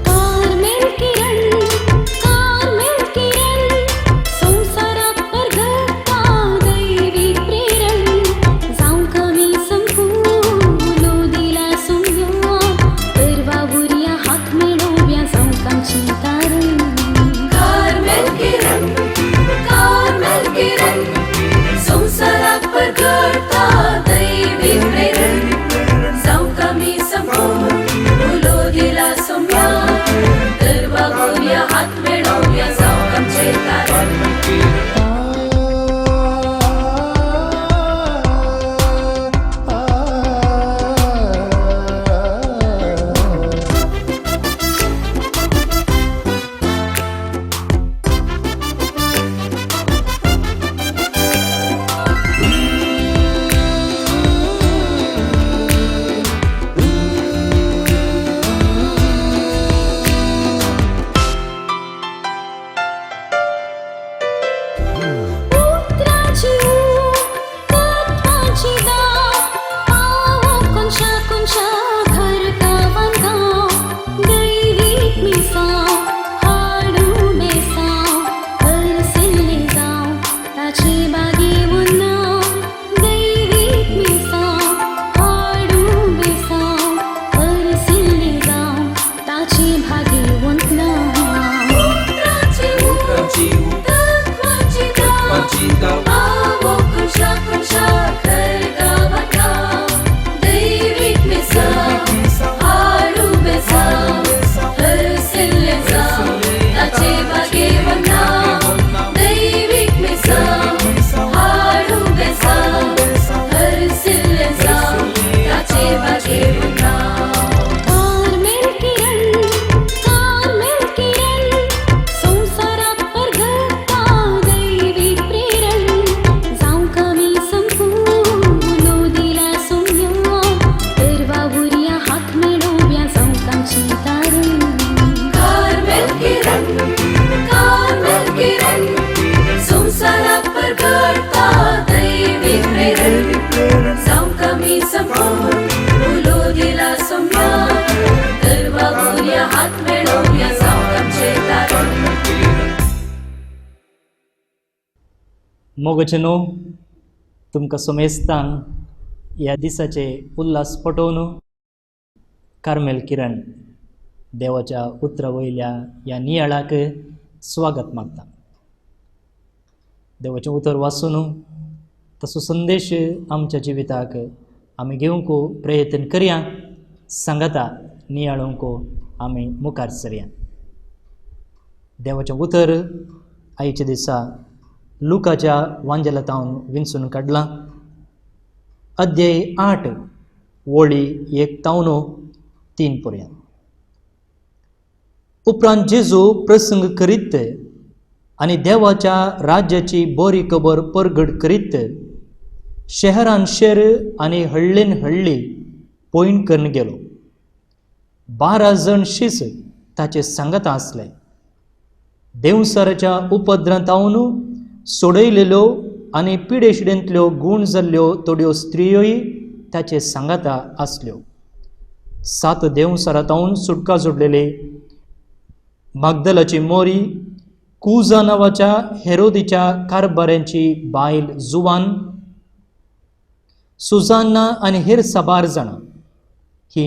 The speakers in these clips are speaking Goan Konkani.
कार्मेल किरण, कार्मेल किरण, संवसाराक परगटा दैवी प्रेरण. जावं कमी संपूल दिला सोम्या, तर वावुरया हात मेळोवया, जावंक आमची तारण. कार्मेल किरण, कार्मेल किरण, संवसाराक परगटा दैवी प्रेरण. जावंक आमी संपूर्ण उलो दिला सोम्या, तर वावुरया हात मेळोवया, जावंक आमचें तारण. उतराची ऊब, तत्वाची दाव, पावो कोनशा कोनशा, घर गांवान गांव. दैवीक मिसांव हाडूं बेसांव, हरसिल्लें जावं ताचे बागेवन नांव. दैवीक मिसांव हाडूं बेसांव, हरसिल्लें जावं ताचे भागेवन नांव. उतराची ऊब, तत्वाची दाव, पावो कोनशा कोनशा, घर गांवान गांव. दैवीक मिसांव हाडूं बेसांव, हरसिल्लें जावं ताचे बागेवन नांव. दैवीक मिसांव हाडूं बेसांव, हरसिल्लें जावं ताचे बागेवन नांव. कार्मेल किरण, कार्मेल किरण, संवसाराक परगटा दैवी प्रेरण. जावंक आमी संपूल दिला सोम्या, तर वावुरया हात मेळोवया, जावंक आमची तारण. कार्मेल किरण, कार्मेल किरण, संवसाराक परगटा दैवी प्रेरण. जावंक आमी संपूर्ण उलो दिला सोम्या, तर वावुरया हात मेळोवया, जावंक आमचें तारण. मोगाचे न्हू, तुमकां समेस्तांक ह्या दिसाचे उल्हास पटोवन कार्मेल किरण देवाच्या उतरा वयल्या ह्या नियाळाक स्वागत मागता. देवाचें उतर वाचून तसो संदेश आमच्या जिविताक आमी घेवंक प्रयत्न करया. सांगाता नियाळूंक आमी मुखार सरया. देवाचें उतर आयच्या दिसा लुकाच्या वांजेलांत विंचून काडलां. अध्याय 8, वळी 1 तावन 3 पर्यंत. उपरांत जेजू प्रसंग करीत आनी देवाच्या राज्याची बरी खबर परगट करीत शहरान शहर आनी हळ्ळीन हळ्ळी पयण करून गेलो. 12 जण शीस ताचे सांगाता आसले. देंवसाराच्या उपद्रांतावन सोडयलेल्यो आनी पिडेशिडेंतल्यो गूण जाल्ल्यो थोड्यो स्त्रियोय ताचे सांगाता आसल्यो. 7 देंवसारांतावन सुटका जोडलेले मागदलाची मोरी, कुजा नांवाच्या हेरोदीच्या कारभाऱ्यांची बायल जुवान, सुजान्ना आनी हेर साबार जाणां ही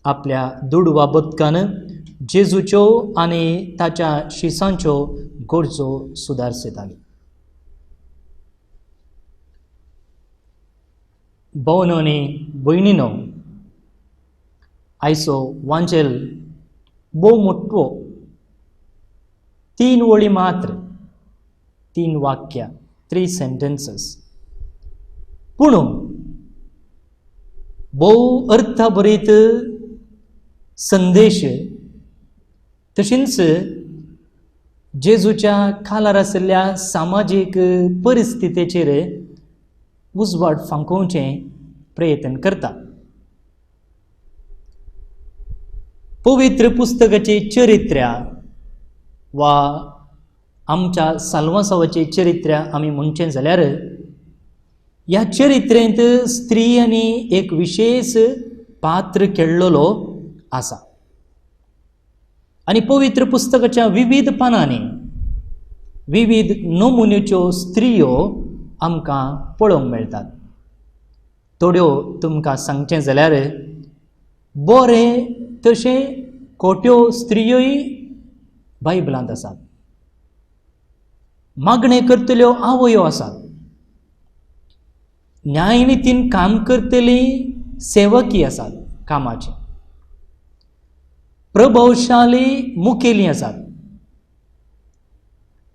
आपल्या दुडवा बदकान जेजूच्यो आनी ताच्या शिसांच्यो गरजो सुदारसताली. भोवनो आनी भयणीनो, आयचो वांजेल भोव मोटवो, 3 वळी मात्र, 3 वाक्यां, 3 सेंटेन्सीस, पूण भोव अर्थभरीत संदेश तशींच जेजूच्या खालार आशिल्ल्या सामाजीक परिस्थितीचेर उजवाड फांकोवचें प्रयत्न करता. पवित्र पुस्तकाची चरित्र्या वा आमच्या साल्वासावाची चरित्र्या आमी म्हणचें जाल्यार ह्या चरित्रेंत स्त्रियांनी एक विशेश पात्र खेळ्ळलो आसा आनी पवित्र पुस्तकाच्या विविध पानांनी विविध नमुन्याच्यो स्त्रियो आमकां पळोवंक मेळटात. थोड्यो तुमकां सांगचें जाल्यार बरें तशें खोट्यो स्त्रियोय बायबलांत आसात, मागणें करतल्यो आवयो आसात, न्यायनितीन काम करतली सेवकी आसात, कामाचे प्रभावशाली मुखेली आसात,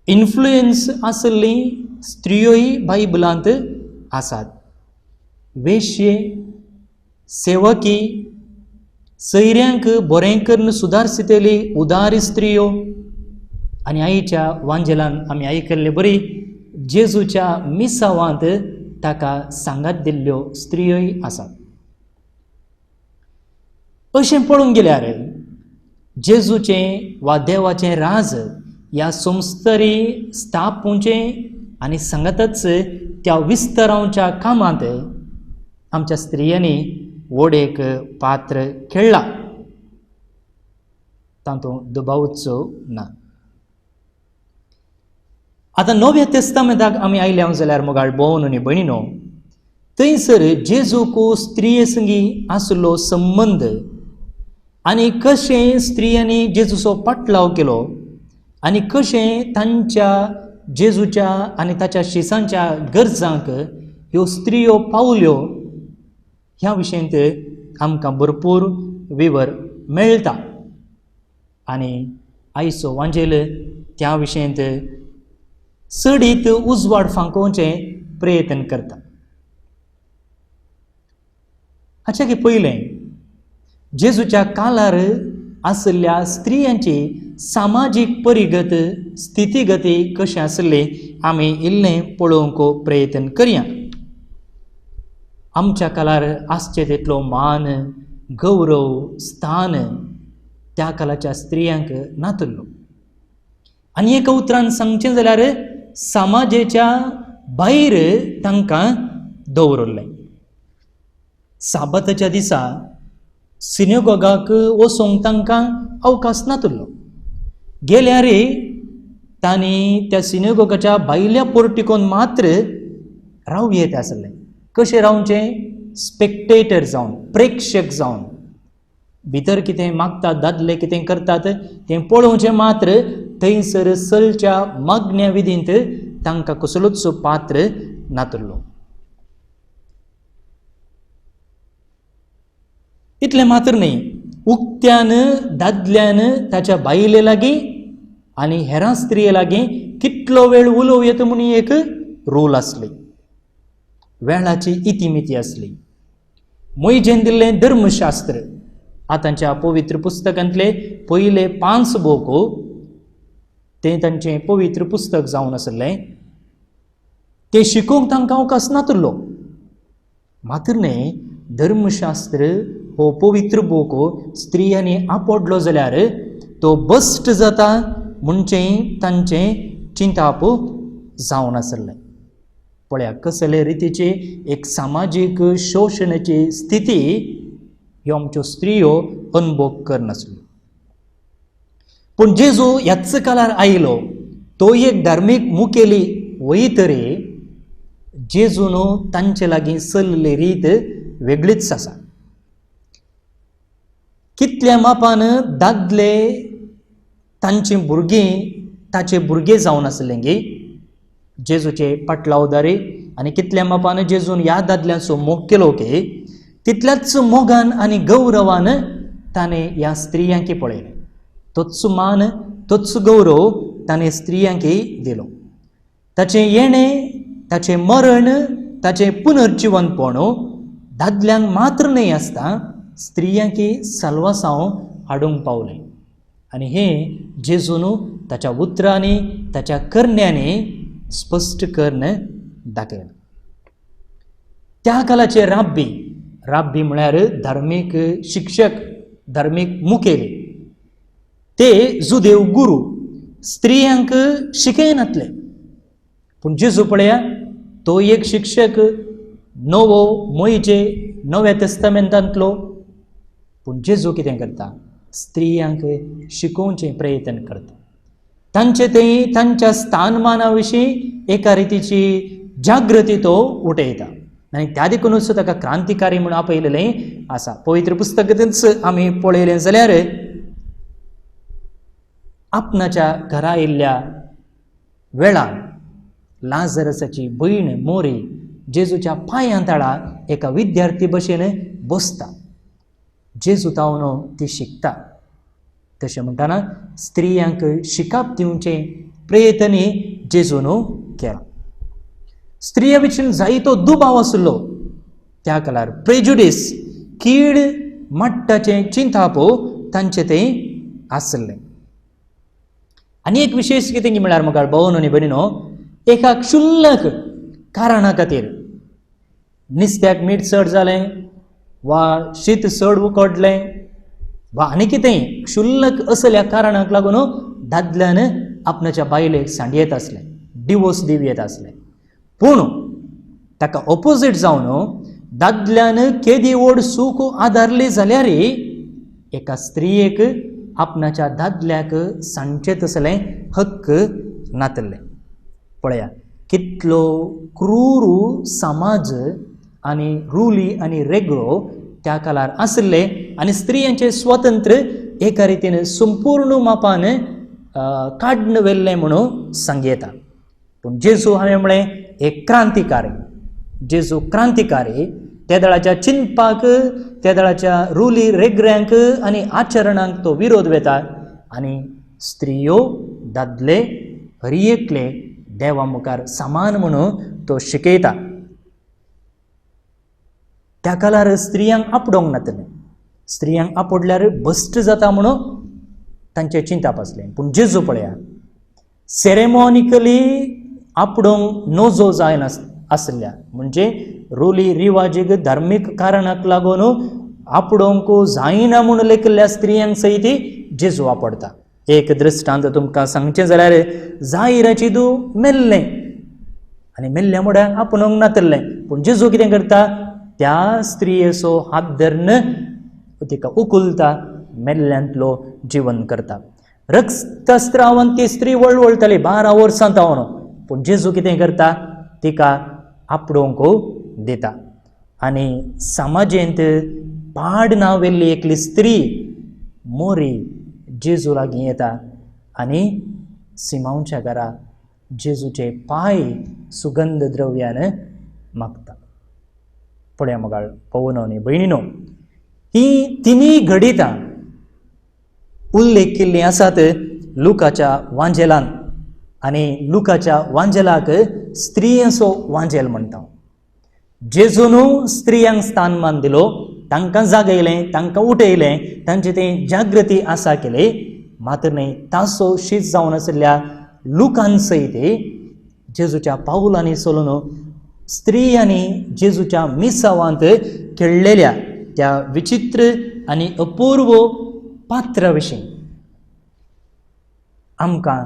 इन्फ्लुयन्स आशिल्ली स्त्रियोय बायबलांत आसात, वेश्ये, सेवकी, सैऱ्यांक बरें करून सुदारसितली उदारी स्त्रियो. आनी आईच्या वांजेलान आमी आयकल्ले बरी जेजूच्या मिसावांत ताका सांगात दिल्ल्यो स्त्रियोय आसात. अशें पळोवंक गेल्यार जेजूचें वा देवाचें राज ह्या संस्थरी स्थापूचें आनी सांगातच त्या विस्तारांच्या कामांत आमच्या स्त्रियांनी व्हड एक पात्र खेळ्ळां, तातूंत दुबावूच ना. आतां नव्या तेस्तामेंताक आमी आयल्या जाल्यार मोगाळ भोवन आनी भयणीनो, थंयसर जेजूक स्त्रिये संगी आशिल्लो संबंद आनी कशें स्त्रियांनी जेजूचो पाटलाव केलो आनी कशें तांच्या जेजूच्या आनी ताच्या शिसांच्या गरजांक ह्यो स्त्रियो पावल्यो ह्या विशयांत आमकां भरपूर विवर मेळटा. आनी आयचो वांजेल त्या विशयांत चडीत उजवाड फांकोवचें प्रयत्न करता. हाच्या की पयलें जेजूच्या काळार आशिल्ल्या स्त्रियांची सामाजीक परिगत स्थितीगती कशें आशिल्ली आमी इल्लें पळोवंक प्रयत्न करया. आमच्या काळार आसचे तितलो मान, गौरव, स्थान त्या काळाच्या स्त्रियांक नातिल्लो. आनी एका उतरान सांगचें जाल्यार समाजेच्या भायर तांकां दवरिल्लें. साबाताच्या दिसा सिनेगोगाक वचूंक तांकां अवकाश नातिल्लो. गेल्यार तांणी त्या सिनेगोगाच्या भायल्या पोर्टिकोन मात्र रावं येत आसलें. कशें रावचें? स्पेक्टेटर जावन, प्रेक्षक जावन. भितर कितें मागतात दादले, कितें करतात तें पळोवचें मात्र, थंयसर चलच्या मागण्या विधींत तांकां कसलोच पात्र नातिल्लो. इतलें मात्र न्हय, उक्त्यान दादल्यान ताच्या बायले लागीं आनी हेरां स्त्रिये लागीं कितलो वेळ उलोवं येता म्हूण एक रूल आसली, वेळाची इतिमिती आसली. मोयजेन दिल्लें धर्मशास्त्र आतांच्या पवित्र पुस्तकांतले पयले 5 बोक तें तांचें पवित्र पुस्तक जावन आसलें, तें शिकोवंक तांकां अवकाश नातिल्लो. मात्र न्हय, धर्मशास्त्र हो पवित्र बोक स्त्रियांनी आपडलो जाल्यार तो बस्ट जाता म्हणचें तांचें चिंताप जावन आसलें. पळया कसले रितीची एक सामाजीक शोशणाची स्थिती ह्यो आमच्यो स्त्रियो अनुभव करनासल्यो. पूण जेजू ह्याच काळार आयलो, तो एक धार्मीक मुखेली वय तरी जेजून तांचे लागीं चल्ली रीत वेगळीच आसा. कितल्या मापान दादले तांची भुरगीं ताचे भुरगे जावन आसले गे जेजूचे पाटलावदारी, आनी कितल्या मापान जेजून ह्या दादल्यांचो मोग केलो की तितल्याच मोगान आनी गौरवान ताणें ह्या स्त्रियांकी पळयलें. तोच मान, तोच गौरव ताणें स्त्रियांकी दिलो. ताचें येणें, ताचें मरण, ताचें पुनर्जिवनपण दादल्यांक मात्र न्हय आसता स्त्रियांकी साल्वासांव हाडूंक पावलें. आनी हें जेजून ताच्या उतरांनी ताच्या करण्यांनी स्पश्ट करून दाखयलां. त्या काळाचे राब्बी, राब्बी म्हळ्यार धार्मीक शिक्षक, धार्मीक मुखेली, ते जुदेव गुरू स्त्रियांक शिकयनातले. पूण जेजू पळया तो एक शिक्षक, नवो मोयजे नव्या तेस्तामेंतांतलो. पूण जेजू कितें करता, स्त्रियांक शिकोवचें प्रयत्न करता. तांचे थंय तांच्या स्थानमाना विशीं एका रितीची जागृती तो उठयता आनी त्या देखूनच ताका क्रांतिकारी म्हूण आपयलेलें आसा. पवित्र पुस्तकांतच आमी पळयलें जाल्यार आपणाच्या घरा आयिल्ल्या वेळार लाजरसाची भयण मोरी जेजूच्या पांयां तळा एका विद्यार्थी भशेन बसता. जेजू तावन ती शिकता. तशें म्हणटना स्त्रियांक शिकाप दिवचें प्रयत्नय जेजून केला. स्त्रियां विशीं जायतो दुबाव आसलो त्या काळार, प्रेजुडीस, कीड मट्टाचें चिंताप तांचें तें आसलें. आनी एक विशेश कितें म्हळ्यार मुखार भोवन आनी भयणीनो, एका क्षुल्लक कारणा खातीर नुस्त्याक मीठ चड जालें वा शीत चड उकडलें वा आनी कितेंय क्षुल्लक असल्या कारणाक लागून दादल्यान आपणाच्या बायलेक सांडयेत आसलें, डिवोर्स दिवयेत आसलें. पूण ताका ऑपोजीट जावन दादल्यान केदी व्हड सूख आदारली जाल्यार एका स्त्रियेक आपणाच्या दादल्याक सांडचें तसलें हक्क नातलें. पळया कितलो क्रूर समाज आनी रुली आनी रेगळो त्या काळार आसले आनी स्त्रियांचें स्वातंत्र्य एका रितीन संपूर्ण मापान काडून व्हेल्लें म्हणून सांगयता. पूण जेजू हांवें म्हळें एक क्रांतिकारी, जेजू क्रांतिकारी त्या दळाच्या चिंतपाक, त्या दळाच्या रुली रेगऱ्यांक आनी आचरणांक तो विरोध वेता आनी स्त्रियो दादले हर एकले देवा मुखार समान म्हणून तो शिकयता. त्या काळार स्त्रियांक आपडोंक नातलें, स्त्रियांक आपडल्यार भश्ट जाता म्हणून तांचें चिंताप आसलें. पूण जेजू पळया सेरेमॉनिकली आपडोंक नजो जायना आसल्या, म्हणजे रुली रिवाजीक धार्मीक कारणाक लागून आपडोंक जायना म्हूण लेखिल्ल्या स्त्रियांक सयत जेजू आपडता. एक दृश्टांत तुमकां सांगचें जाल्यार जायराची दू मेल्लें आनी मेल्ल्या मुड्याक आपणोंक नातलें. पूण जेजू कितें करता, त्या स्त्रियेचो हात धरून तिका उकुलता, मेल्ल्यांतलो जिवन करता. रक्तस्त्रावान ती स्त्री वळवळटाली 12 वर्सां तावन. पूण जेजू कितें करता, तिका आपडोंक दिता. आनी समाजेंत पाड नांव व्हेल्ली एकली स्त्री मोरी जेजू लागीं येता आनी सिमांवच्या घरा जेजूचे पांय सुगंध द्रव्यान मागता. पळया मोगाळ पवनो आनी भयणीनो, ही तिनूय घडितां उल्लेख केल्लीं आसात लुकाच्या वांजेलान आनी लुकाच्या वांजेलाक स्त्रियांचो वांजेल म्हणटा. जेजून स्त्रियांक स्थानमान दिलो, तांकां जागयलें, तांकां उठयलें, तांची ती जागृती आसा केली. मात्र न्हय ताचो शीत जावन आशिल्ल्या लुकान सयत जेजूच्या पावलांनी चलून स्त्रियांनी जेजूच्या मिसावांत खेळलेल्या त्या विचित्र आनी अपूर्व पात्रा विशीं आमकां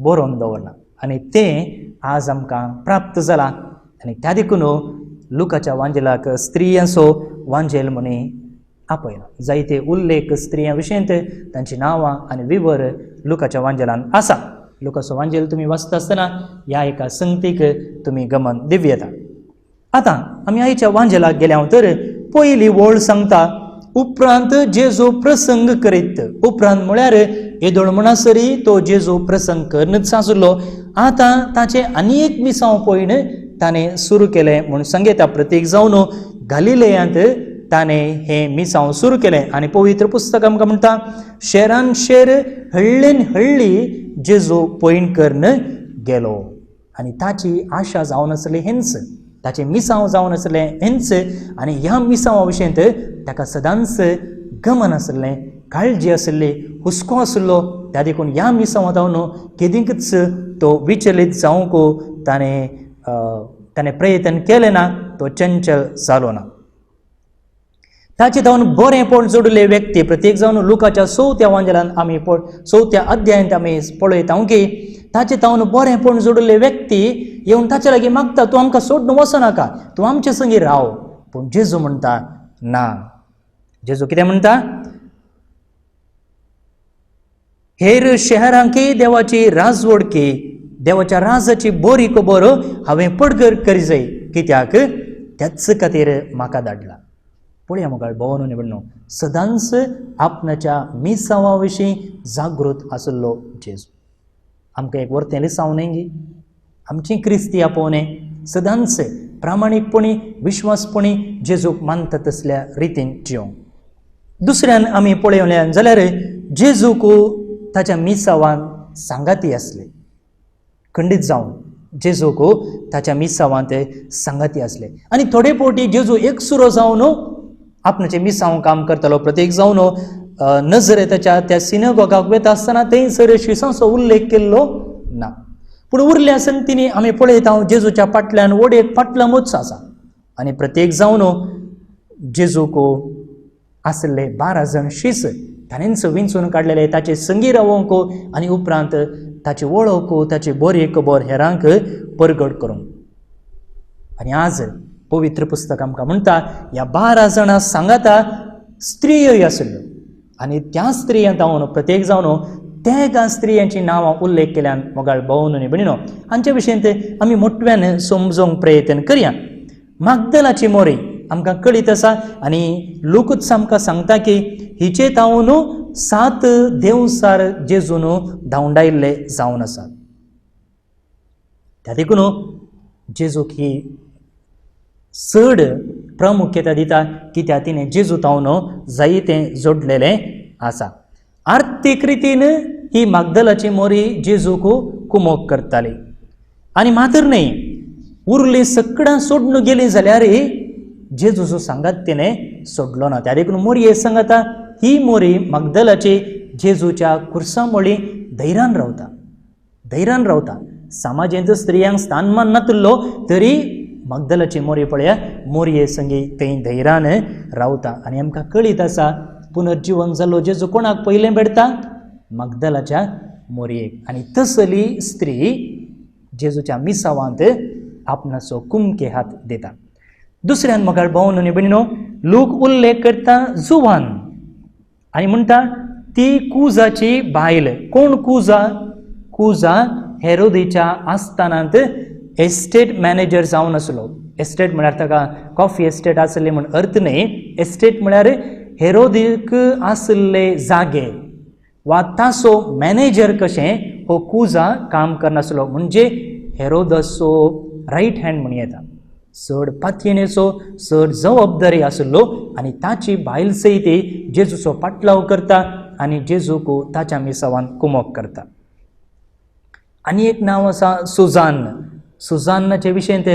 बरोवन दवरलां आनी तें आज आमकां प्राप्त जालां. आनी त्या देखून लुकाच्या वांजेलाक स्त्रियांचो वांजेल म्हणी आपयला. जायते उल्लेख स्त्रियां विशयंत तांचीं नांवां आनी विवर लुकाच्या वांजेलान आसा. लुकाचो वांजेल तुमी वाचता आसतना ह्या एका संगतीक तुमी गमन दिवं येता. आतां आमी आयच्या वांजेलाक गेल्या तर पयली वळ सांगता उपरांत जेजू प्रसंग करीत. उपरांत म्हळ्यार येदोळ म्हणसरी तो जेजू प्रसंग करनच आसलो. आतां ताचें आनी एक मिसांव पळयन ताणें सुरू केलें म्हूण सांगता. प्रतीक जावन गालिलेयांत ताणें हें मिसांव सुरू केलें आनी पवित्र पुस्तक आमकां म्हणटा शेरान शेर हळ्ळेन हळ्ळी जेजू पयण करून गेलो. आनी ताची आशा जावन आसली हेंच, ताचें मिसांव जावन आसलें हेंच. आनी ह्या मिसांवा विशयंत ताका सदांच गमन आसलें काळजी आशिल्ली, हुस्को आशिल्लो. त्या देखून ह्या मिसांवांत हांव केदींकच तो विचलीत जावंक ताणें ताणें प्रयत्न केलें ना, तो चंचल जालो ना. ताचे धांवन बरेंपण जोडिल्ले व्यक्ती प्रत्येक जावन लुकाच्या चवथ्या वांजेलान आमी चवथ्या अध्यायांत आमी पळयता की ताचे धांवन बरेंपण जोडिल्ले व्यक्ती येवन ताचे लागीं मागता, तूं आमकां सोडून वचनाका, तूं आमचे संगी राव. पूण जेजू म्हणटा ना. जेजू कितें म्हणटा? हेर शहरांकी देवाची राजवडकी, देवाच्या राजाची बरी खबर हांवें पडगर करी जाय, कित्याक त्याच खातीर म्हाका धाडला. पळया मुखार भोवन आनी भयणीनो, सदांच आपणाच्या मिसांवा विशीं जागृत आशिल्लो जेजू. आमकां एक वर्तें लिसांव न्हय गी, आमची क्रिस्ती आपोवणें सदांच प्रामाणीकपणी विश्वासपणी जेजूक मानता तसल्या रितीन जिवंक. दुसऱ्यान आमी पळयल्यान जाल्यार जेजूक ताच्या मिसांवान सांगाती आसले, खंडीत जावन जेजूक ताच्या मिसांवांत सांगाती आसले. आनी थोडे फावटी जेजू एकसुरो जावन आपणाचें मिसांव काम करतालो. प्रत्येक जावन नजरेताच्या त्या सिनेगॉगाक वता आसतना थंयसर शिसांचो उल्लेख केल्लो ना, पूण उरल्या संगतींनी आमी पळयता जेजूच्या फाटल्यान व्हड एक फाटलामूच आसा. आनी प्रत्येक जावन जेजूक आसले 12 जाण शीस ताणेंच विंचून काडलेले ताचे संगी रावोंक आनी उपरांत ताची वळख ताची बरी खबर हेरांक परगट करूंक. आनी आज पवित्र पुस्तक आमकां म्हणटा ह्या 12 जाणां सांगाता स्त्रीय आशिल्ल्यो आनी त्या स्त्रियां जावन प्रत्येक जावन तेगां स्त्रियांचीं नांवां उल्लेख केल्यान मोगाळ भोवन आनी भयणीनो हांचे विशयंत आमी मोटव्यान समजूंक प्रयत्न करया. मागदलाची मोरी आमकां कळीत आसा आनी लोकूच आमकां सांगता की हिचे तावन 7 देवसार जेजून धांवडायल्ले जावन आसात. त्या देखून जेजूक ही चड प्रामुख्यता दिता कित्याक तिणें जेजू तावन जायतें जोडलेलें आसा. आर्थीक रितीन ही मागदलाची मोरी जेजूक कुमोक करताली. आनी मात्र न्हय, उरली सकडां सोडून गेली जाल्यार जेजूचो सांगात तिणें सोडलो ना. त्या देखून मोरये सांगाता ही मोरी मागदलाची जेजूच्या कुर्सा मोळी धैर्यान रावता, धैर्यान रावता. समाजेंत स्त्रियांक स्थानमान नातिल्लो तरी मागदलाची मोरी पळया मोरये संगी थंय धैर्यान रावता. आनी आमकां कळीत आसा पुनर्जीवन जाल्लो जेजू कोणाक पयलें भेटता? मागदलाच्या मोरयेक. आनी तसली स्त्री जेजूच्या मिसावांत आपणाचो कुमके हात दिता. दुसऱ्यान मोगाळ भोवन आनी भयणीनो लोक उल्लेख करता जुवान आनी म्हणटा ती कुजाची बायल. कोण कुजा? कुजा हेरोदीच्या आस्थानांत एस्टेट मॅनेजर जावन आसलो. एस्टेट म्हळ्यार ताका कॉफी एस्टेट आसली म्हूण अर्थ न्हय, एस्टेट म्हळ्यार हेरोदीक आशिल्ले जागे वा ताचो मॅनेजर कशें हो कुजा काम करनासलो, म्हणजे हेरोदाचो रायट हँड म्हणूं येता. चड पातयेनेचो चड जबाबदारी आशिल्लो आनी ताची बायल सयत जेजूचो पाटलाव करता आनी जेजूक ताच्या मिसावान कुमोक करता. आनी एक नांव आसा सुजान. सुजानाचे विशयंत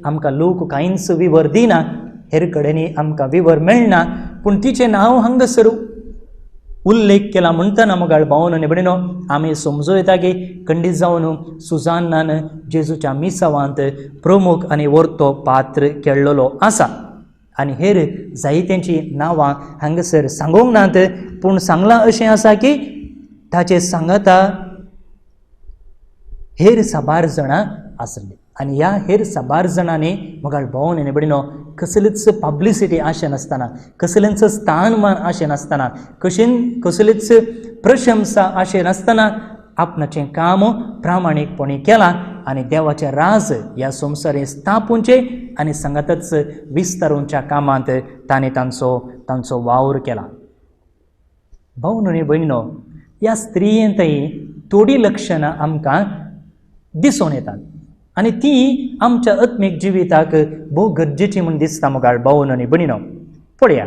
आमकां लोक कांयच विवर दिना, हेर कडेन आमकां विवर मेळना, पूण तिचें नांव हांगासर उल्लेख केला म्हणटना मोगाळ भावन आनी भयणीनो आमी समजूं येता की खंडीत जावन सुजानान जेजूच्या मिसावांत प्रमुख आनी वर्तो पात्र खेळ्ळलो आसा. आनी हेर जायत्यांची नांवां हांगासर सांगूंक नात, पूण सांगलां अशें आसा की ताचे सांगाता हेर साबार जाणां आसली. आनी ह्या हेर साबार जाणांनी मोगाळ भोवन आनी भयणीनो कसलीच पब्लिसिटी आशें नासतना, कसलेंच स्थानमान आशें नासतना, कसलीच प्रशंसा आशें नासतना आपणाचें काम प्रामाणीकपणी केलां आनी देवाचें राज ह्या संवसारीं स्थापुचें आनी सांगातच विस्तारुच्या कामांत ताणें तांचो तांचो वावर केला. भावन आनी भयणीनो ह्या स्त्रियेंतय थोडीं लक्षणां आमकां दिसून येतात आनी ती आमच्या आत्मीक जिविताक भोव गरजेची म्हूण दिसता. मोगाळ भावन आनी भयणीनो पळया,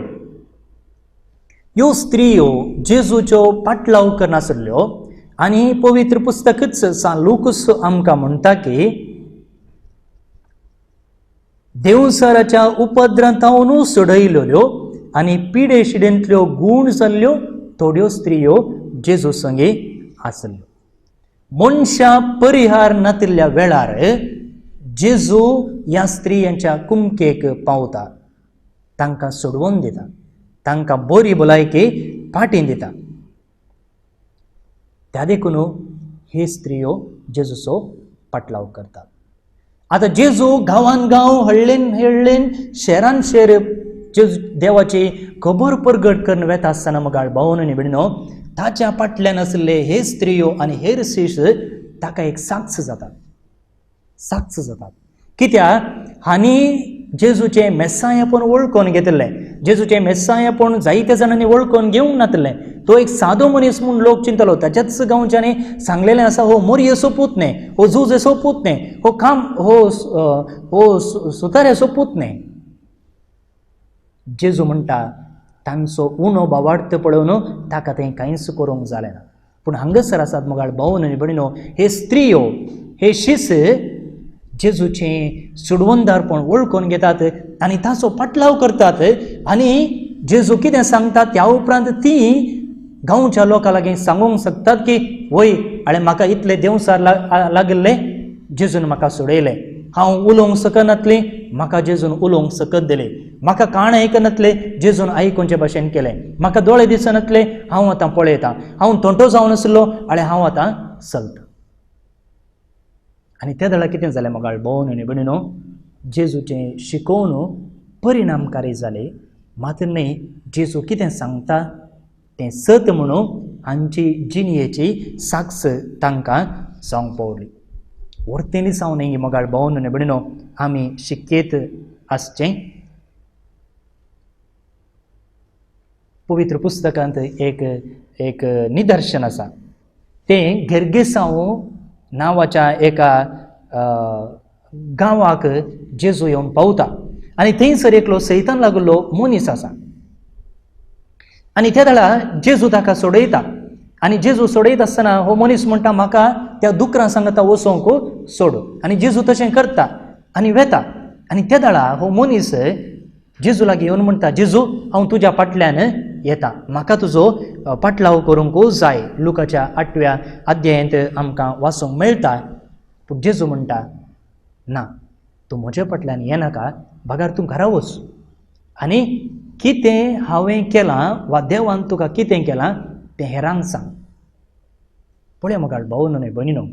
ह्यो स्त्रियो जेजूच्यो पाटलाव करनासल्यो आनी पवित्र पुस्तकच सान लूकस आमकां म्हणटा की देवसाराच्या उपद्रांतावनू सोडयल्यो आनी पिडेशिडेंतल्यो गूण जाल्ल्यो थोड्यो स्त्रियो जेजू संगी आसल्यो. मनशां परिहार नातिल्ल्या वेळार जेजू ह्या स्त्रियांच्या कुमकेक पावता, तांकां सोडवून दिता, तांकां बरी भलायकी फाटीं दिता. त्या देखून हे स्त्रियो जेजूचो पाटलाव करतात. आतां जेजू गांवान गांव, हळ्ळेन हळ्ळेन, शेरान शेर जेजू देवाची खबर परगट करून वेता आसतना मगाळ भावन आनी भयणीनो, ताच्या फाटल्यान आशिल्ले हे स्त्रियो आनी हेर शिश ताका एक साक्ष जातात, साक्ष जातात. कित्याक हांणी जेजूचें मेस्सायपण वळखून घेतिल्लें. जेजूचें मेस्सायपण जायत्या जाणांनी वळखून घेवंक नातिल्लें. तो एक सादो मनीस म्हूण लोक चिंतलो. ताच्याच गांवच्यांनी सांगलेलें आसा, हो मोरयेचो पूत न्ही, हो जुजेचो पूत न्ही, हो काम हो हो सुताऱ्याचो पूत न्ही. जेजू म्हणटा तांचो उणो बावार्थ पळोवन ताका तें कांयच करूंक जालें ना. पूण हांगासर आसात मगाळ भावन आनी भयणीनो, हे स्त्रियो, हे शिस जेजूचें सुडवंदारपण वळखून घेतात आनी ताचो पाटलाव करतात. आनी जेजू कितें सांगता त्या उपरांत ती गांवच्या लोकां लागीं सांगूंक शकतात की वय आळे म्हाका इतले देंवसार लागिल्ले, जेजून म्हाका सोडयलें, हांव उलोवंक शकनातलें, म्हाका जेजून उलोवंक सकत दिलें, म्हाका कान आयकनातले, जेजून आयकुचे भाशेन केलें, म्हाका दोळे दिसनातले, हांव आतां पळयतां, हांव तोंटो जावन आसलो आळे हांव आतां चलतां. आनी त्या वेळार कितें जालें मगाळ भोवन आनी भयणीनो, जेजूचें शिकोवन परिणामकारी जालें. मात्र न्हय, जेजू कितें सांगता तें सत म्हणून हांची जिणयेची साक्ष तांकां जावंक पावली. वर्तेनी जावन न्ही मगाळ भोवन आनी भयणीनो आमी शिकेत आसचें. पवित्र पुस्तकांत एक एक निदर्शन आसा, तें गेर्गेसांव नांवाच्या एका गांवाक जेजू येवन पावता आनी थंयसर एकलो सैतान लागिल्लो मनीस आसा. आनी त्या वेळार जेजू ताका सोडयता आनी जेजू सोडयता आसतना हो मनीस म्हणटा म्हाका त्या दुकरां सांगता वचोंक सोड. आनी जेजू तशें करता आनी वेता. आनी त्या वेळार हो मनीस जेजू लागीं येवन म्हणटा, जेजू हांव तुज्या फाटल्यान येता, म्हाका तुजो पाटलाव करूंक जाय. लुकाच्या 8व्या अध्यायांत आमकां वाचूंक मेळटा. पूण जेजू म्हणटा ना, तूं म्हज्या फाटल्यान येनाका, बगार तूं घरा वच आनी कितें हांवें केलां वा देवान तुका कितें केलां तें हेरांक सांग. पळय मगाळ भाव न्हय भयणीनो,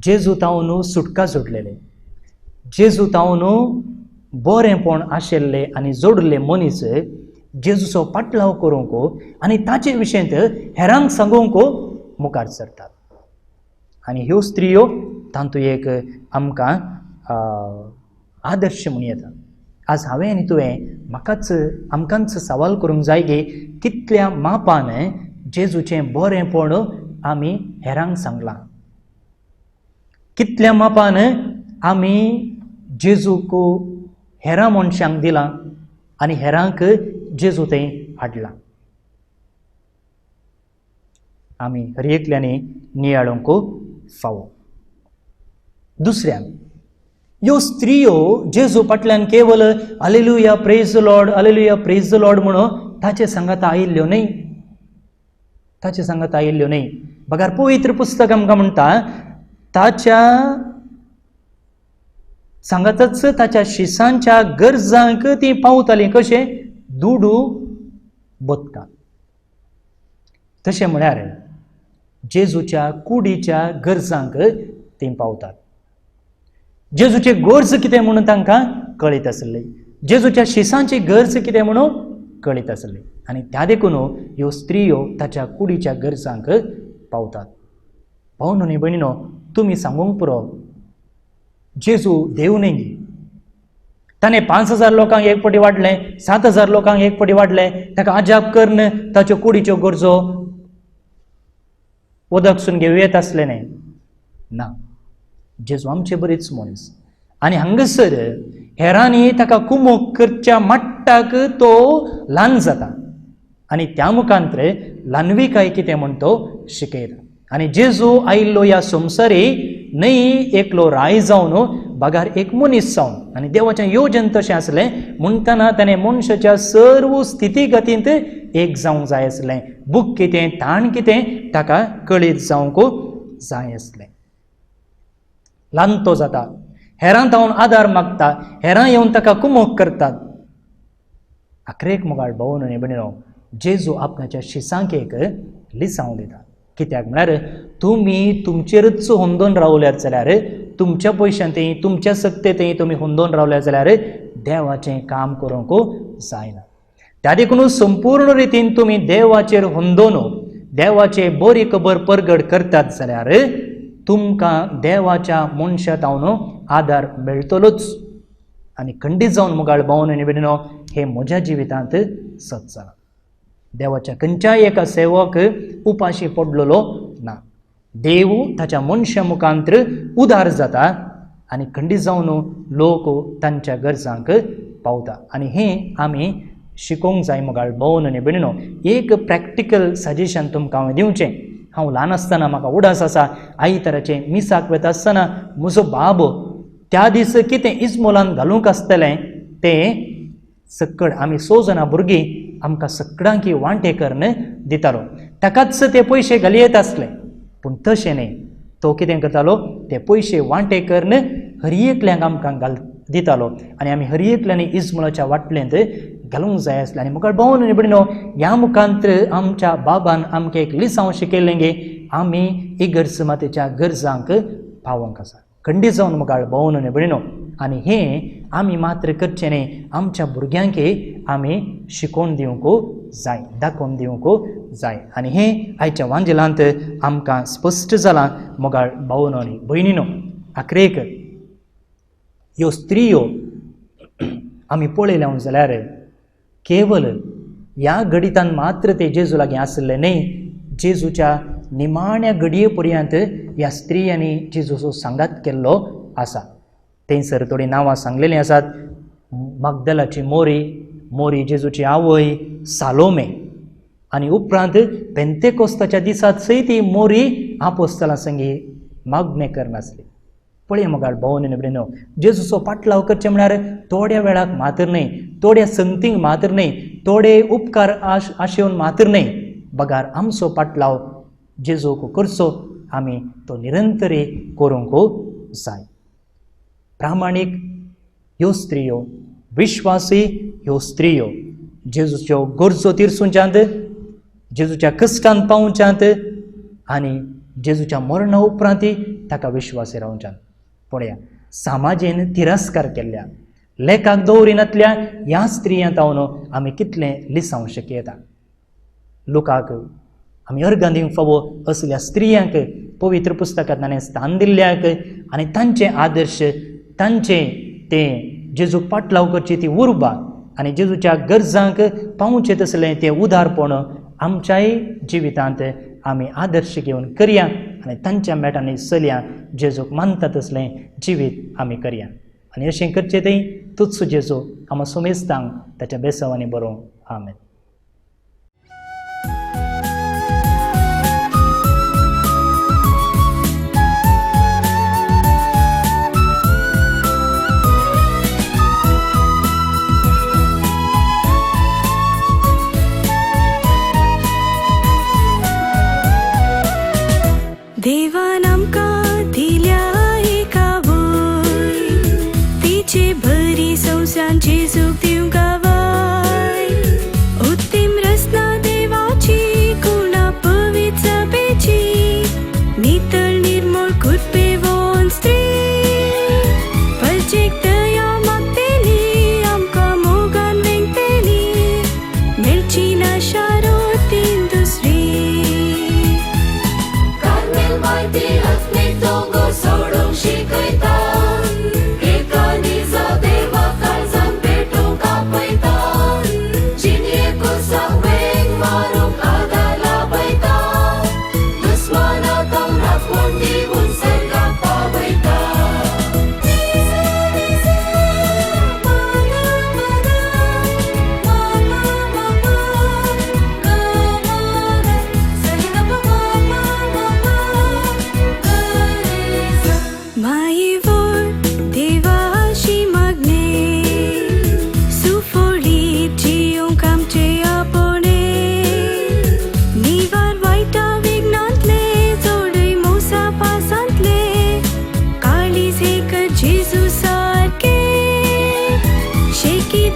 जेजू तावन सुटका जोडलेले, जेजू तावन बरेंपण आशिल्ले आनी जोडिल्ले मनीस जेजूचो पाटलाव करूंक आनी ताचे विशयंत हेरांक सांगूंक मुखार सरतात. आनी ह्यो स्त्रियो तातूंत एक आमकां आदर्श म्हूण येता. आज हांवें आनी तुवें म्हाकाच आमकांच सवाल करूंक जाय की कितल्या मापान जेजूचें बरेंपण आमी हेरांक सांगलां, कितल्या मापान आमी जेजूक हेरां मनशांक दिलां आनी हेरांक जेजू थंय हाडलां. आमी हर एकल्यांनी नियाळूंक फावो. दुसऱ्यान ह्यो स्त्रियो जेजू फाटल्यान केवल hallelujah praise Lord, hallelujah praise Lord म्हणून ताचे सांगाता आयिल्ल्यो न्हय, ताचे सांगाता आयिल्ल्यो न्हय. बगार पवित्र पुस्तक आमकां म्हणटा ताच्या सांगातच ताच्या शिसांच्या गरजांक ती पावताली. कशें? दुडू बदका. तशें म्हळ्यार जेजूच्या कुडीच्या गरजांक ती पावतात. जेजूची गरज कितें म्हणून तांकां कळीत आसली, जेजूच्या शिसांची गरज कितें म्हणून कळीत आसली. आनी त्या देखून ह्यो स्त्रियो ताच्या कुडीच्या गरजांक पावतात. भाव न्हय भयणीनो, तुमी सांगूंक पुरो जेजू देव न्हय. ताणें 5000 लोकांक एक पटी वाडलें, 7000 लोकांक एक पटी वाडलें, ताका अजाप करून ताच्यो कुडीच्यो गरजो उदकसून घेवं येत आसलें न्हय. ना, जेजू आमचे बरीच मनीस. आनी हांगासर हेरांनी ताका कुमोक करच्या मट्टाक तो ल्हान जाता आनी त्या मुखांतर ल्हानविकाय कितें म्हण तो शिकयता. आनी जेजू आयिल्लो ह्या संवसारी न्हय एकलो राय जावन, बगार एक मनीस जावन. आनी देवाचें योजन तशें आसलें म्हणटना ताणें मनशाच्या सर्व स्थितीगतींत एक जावंक जाय आसलें. भूक कितें, ताण कितें ताका कळीत जावंक जाय आसलें. ल्हानतो जाता, हेरां तावन आदार मागता, हेरां येवन ताका कुमोक करतात. आखरेक मुगाळ भोवन आनी भयणीनो, जेजू आपणाच्या शिसांक एक लिसांव दिता. कित्याक म्हळ्यार तुमी तुमचेरच हुंदोन रावल्यात जाल्यार, तुमच्या पयशांतय तुमच्या सक्तेंतय तुमी हुंदोन रावल्यात जाल्यार देवाचें काम करूंक जायना. त्या देखून संपूर्ण रितीन तुमी देवाचेर हुंदोन देवाचे बरी खबर परगट करतात जाल्यार तुमकां देवाच्या मनशा तावन आदार मेळटलोच. आनी खंडीत जावन मुगाळ भावन आनी भयणीनो, हें म्हज्या जिवितांत सत जालां. देवाच्या खंयच्याय एका सेवक उपाशी पडलेलो ना. देव ताच्या मनशा मुखांत्र उदार जाता आनी खंडीत जावन लोक तांच्या गरजांक पावता. आनी हें आमी शिकोवंक जाय मुगाळ भोवन आनी भयणीनो. एक प्रॅक्टिकल सजेशन तुमकां हांवें दिवचें. हांव ल्हान आसतना म्हाका उडास आसा, आयताराचें मिसाक वता आसतना म्हजो बाब त्या दीस कितें इजमोलान घालूंक आसतलें तें सकड आमी 6 जाणां भुरगीं आमकां सगळ्यांकी वांटे करून दितालो. ताकाच ते पयशे घालयत आसले, पूण तशें न्ही, तो कितें करतालो, ते पयशे वांटे करून हर एकल्यांक आमकां घाल दितालो आनी आमी हर एकल्यांनी इजमोलाच्या वाटलेंत घालूंक जाय आसलें. आनी मुखार भोवन आनी भयणीनो, ह्या मुखांत आमच्या बाबान आमकां एक लिसांव शिकयलें गे आमी इगर्ज मातेच्या गरजांक पावोवंक आसा. खंडीत जावन मुखार भोवन आनी भयणीनो, आनी हें आमी मात्र करचें न्ही, आमच्या भुरग्यांकय आमी शिकोवन दिवंक जाय, दाखोवन दिवंक जाय. आनी हें आयच्या वांजेलांत आमकां स्पश्ट जालां मुखार भावनो आनी भयणीनो. आखरेक ह्यो स्त्रियो आमी पळयल्या जाल्यार केवल ह्या घडितान मात्र ते जेजू लागीं आसले न्ही, जेजूच्या निमाण्या घडये पर्यंत ह्या स्त्रियांनी जेजूचो सांगात केल्लो आसा. थंयसर थोडीं नांवां सांगलेलीं आसात, मागदलाची मोरी, मोरी जेजूची आवय, सालोमे, आनी उपरांत पेंतेकोस्ताच्या दिसात सयत ती मोरी आपोस्तलां संगी मागणें करनासली. पळय मुखार भोवन आनी भयणीनो, जेजूचो पाटलाव करचें म्हळ्यार थोड्या वेळाक मात्र न्हय, थोड्या संगतींक मात्र न्हय, थोडे उपकार आशेवन मात्र न्हय, बगार आमचो पाटलाव जेजूक करचो आमी तो निरंतरी करूंक जाय. प्रामाणीक ह्यो स्त्रियो, विश्वासी ह्यो स्त्रियो जेजूच्यो गरजो तिरसुंच्यांत, जेजूच्या कश्टान पावोवच्यांत आनी जेजूच्या मरणा उपरांतय ताका विश्वासी रावच्यांत. पळया, समाजेन तिरस्कार केल्ल्या, लेखाक दवरिनातल्या ह्या स्त्रियां तावन आमी कितलें लिसावंक शकता. लोकांक आमी अर्गां दिवंक फावो असल्या स्त्रियांक पवित्र पुस्तकांत ताणें स्थान दिल्ल्याक आनी तांचे आदर्श, तांचे तें जेजूक पाटलाव करची ती उर्बा आनी जेजूच्या गरजांक पावचें तसलें तें उदारपण आमच्याय जिवितांत आमी आदर्श घेवन करया आनी तांच्या मेटांनी चलया, जेजूक मानता तसलें जिवीत आमी करया. आनी अशें करचें थंय तूच जेजू आमकां सुमेस्तांक ताच्या बेसांवांनी बरोवं. आमेन. देवान आमकां दिल्या एका वय, तिचे बरी संवसार जेजूक दिवंक गावाय.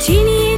जिणेंत.